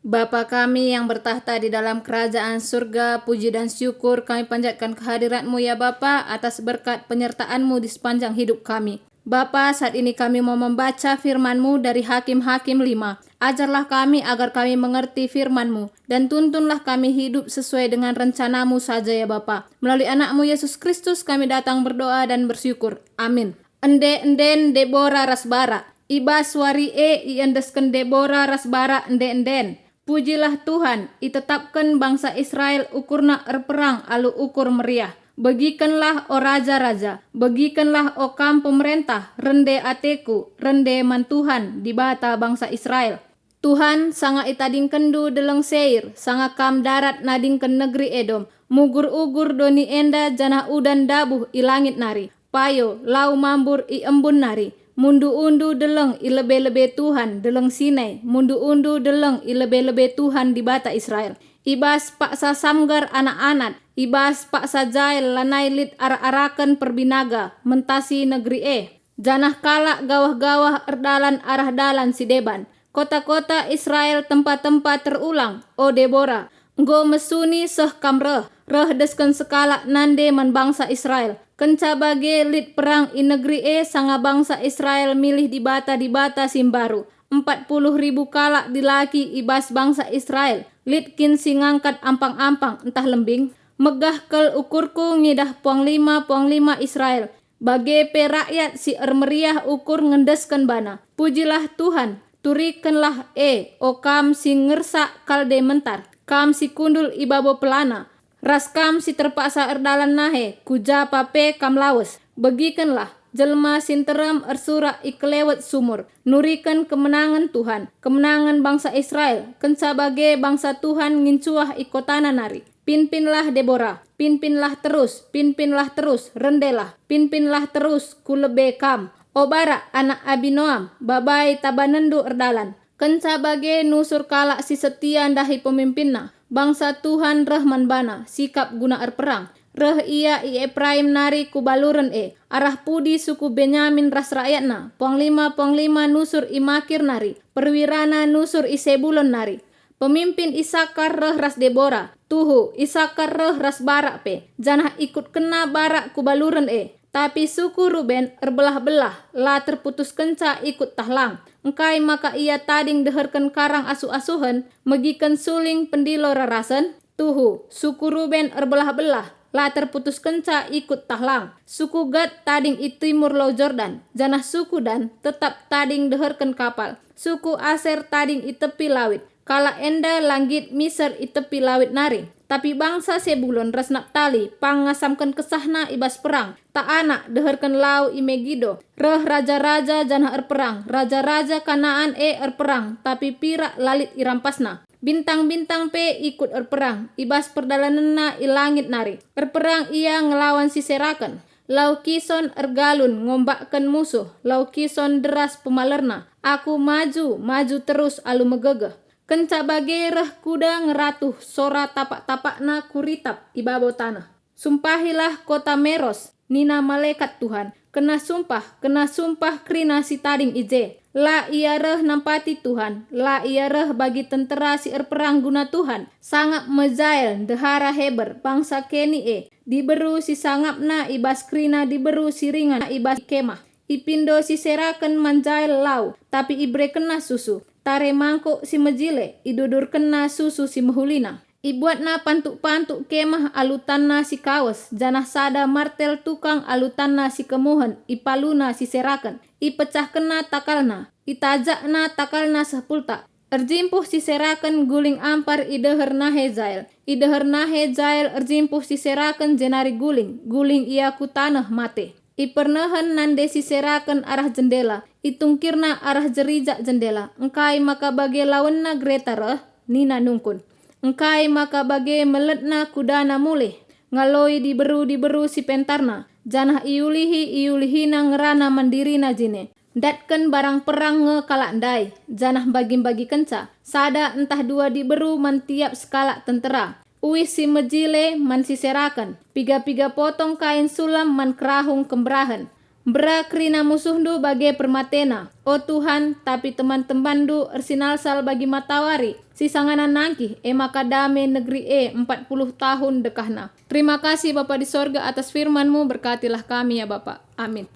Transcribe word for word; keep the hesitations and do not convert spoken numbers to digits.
Bapa kami yang bertakhta di dalam kerajaan surga, puji dan syukur kami panjatkan kehadirat-Mu, ya Bapa, atas berkat penyertaan-Mu di sepanjang hidup kami. Bapa, saat ini kami mau membaca firman-Mu dari Hakim-Hakim lima. Ajarlah kami agar kami mengerti firman-Mu, dan tuntunlah kami hidup sesuai dengan rencana-Mu saja, ya Bapa. Melalui Anak-Mu, Yesus Kristus, kami datang berdoa dan bersyukur. Amin. Ende-enden Debora ras Barak. I bas wari e iendesken Debora ras Barak ende-enden. Pujilah Tuhan, itetapken bangsa Israel ukurna erperang alu ukur meriah. Begikenlah, o raja-raja, begikenlah, o kam pemerentah, rende ateku, rende man Tuhan, Dibata bangsa Israel. Tuhan, sanga itadingkenndu Deleng Seir, sanga kam darat nadingken negeri Edom, mugur-ugur doni enda janah udan ndabuh i langit nari, payo, lau mambur i embun nari, mundu-undu deleng i lebe-lebe Tuhan, Deleng Sinai, mundu-undu deleng i lebe-lebe Tuhan Dibata Israel. I bas paksa Samgar anak Anat, i bas paksa Jael lanai lit arak-araken perbinaga mentasi negeri e. Janah kalak gawah-gawah erdalan arah dalan si deban. Kota-kota Israel tempa-tempa terulang, o Debora. Enggo mesuni seh kam reh, reh desken sekalak nande man bangsa Israel. Kenca bage lit perang i negeri e sanga bangsa Israel milih dibata-dibata si mbaru. Empat puluh ribu kalak dilaki i bas bangsa Israel. Lit kin si ngangkat ampang-ampang ntah lembing? Megah kal ukurku ngidah puanglima-puanglima Israel. Bage pe rakyat si ermeriah ukur ngendesken bana. Pujilah Tuhan, turikenlah e, o kam si ngersak kalde mentar, kam si kundul i babo pelana, ras kam si terpaksa erdalan nahe, ku japa pe kam lawes. Begikenlah, jelma si nterem ersurak i kelewet sumur, nuriken kemenangen Tuhan, kemenangen bangsa Israel, kenca bage bangsa Tuhan ngincuah i kotana nari. Pinpinlah Debora, pinpinlah terus, pinpinlah terus, rendelah, pinpinlah terus ku lebe kam. O Barak, anak Abinoam, babai tabanenndu erdalan. Kenca bage nusur kalak si setia ndahi pemimpinna, bangsa Tuhan reh man bana, sikap guna erperang. Reh ia i Epraim nari ku baluren e, arah pudi suku Benyamin ras rakyatna, puanglima-puanglima nusur i Makir nari, perwirana nusur i Sebulon nari. Pemimpin Isakar reh ras Debora, tuhu, Isakar reh ras Barak pe, janah ikutkenna Barak ku baluren e. Tapi suku Ruben erbelah-belah, la terputuskenca ikut tah lang. Engkai maka ia tading deherken karang asuh-asuhen, megiken suling pendilo rarasen? Tuhu, suku Ruben erbelah-belah, la terputuskenca ikut tah lang. Suku Gad tading i timur Lau Jordan, janah suku Dan tetap tading deherken kapal. Suku Aser tading i tepi lawit. Kalak enda la nggit miser i tepi lawit nari. Tapi bangsa Sebulon ras Naptali pang ngasamken kesahna i bas perang. Taanak deherken lau i Megido, reh raja-raja janah erperang. Raja-raja Kanaan e erperang, tapi pirak la lit irampasna. Bintang-bintang pe ikut erperang, i bas perdalanenna i langit nari. Erperang ia ngelawan si Seraken. Lau Kison ergalun ngombakken musuh, Lau Kison deras pemalerna. Aku maju, maju terus alu megegeh. Kenca bage reh kuda ngeratuh sora tapak-tapakna ku ritap i babo taneh. Sumpahilah kota Meros, nina malekat Tuhan, kena sumpah, kena sumpah kerina si tading i je. La ia reh nampati Tuhan, la ia reh bagi tentera si erperang guna Tuhan. Sangap me Jael, ndehara Heber, bangsa Keni e, diberu si sangapna i bas kerina diberu si ringan i bas kemah. Ipindo si Seraken man Jael lau, tapi iberekenna susu. Tare mangkuk si mejile, idudurkenna susu si mehulina. Ibuatna pantuk-pantuk kemah alu tanna si kawes, janah sada martel tukang alu tanna si kemuhen ipaluna si Seraken. Ipecahkenna takalna, itajakna takalna seh pultak. Erjimpuh si Seraken guling ampar i deher nahe Jael. I deher nahe Jael erjimpuh si Seraken jenari guling, guling ia ku taneh mate. Ipernehen nande si Seraken arah jendela, itungkirna arah jerijak jendela. Engkai maka bage lawenna gereta reh? Nina nungkun. Engkai maka bage meletna kudana mulih? Ngaloi diberu-diberu si pentarna, janah iulihi-iulihina ngerana man dirina jine. Ndatken barang perang nge kalak ndai, janah mbagi-mbagikenca, sada ntah dua diberu man tiap sekalak tentera. Uis si mejile man si Seraken, piga-piga potong kain sulam man kerahung kemberahen. Mbera kerina musuhndu bage permatena, o Tuhan, tapi teman-temanndu ersinalsal bagi matawari, si sangana nangkih, e maka dame negeri e empat puluh tahun dekahna. Terima kasih, Bapa di sorga, atas firman-Mu, berkatilah kami, ya Bapa. Amin.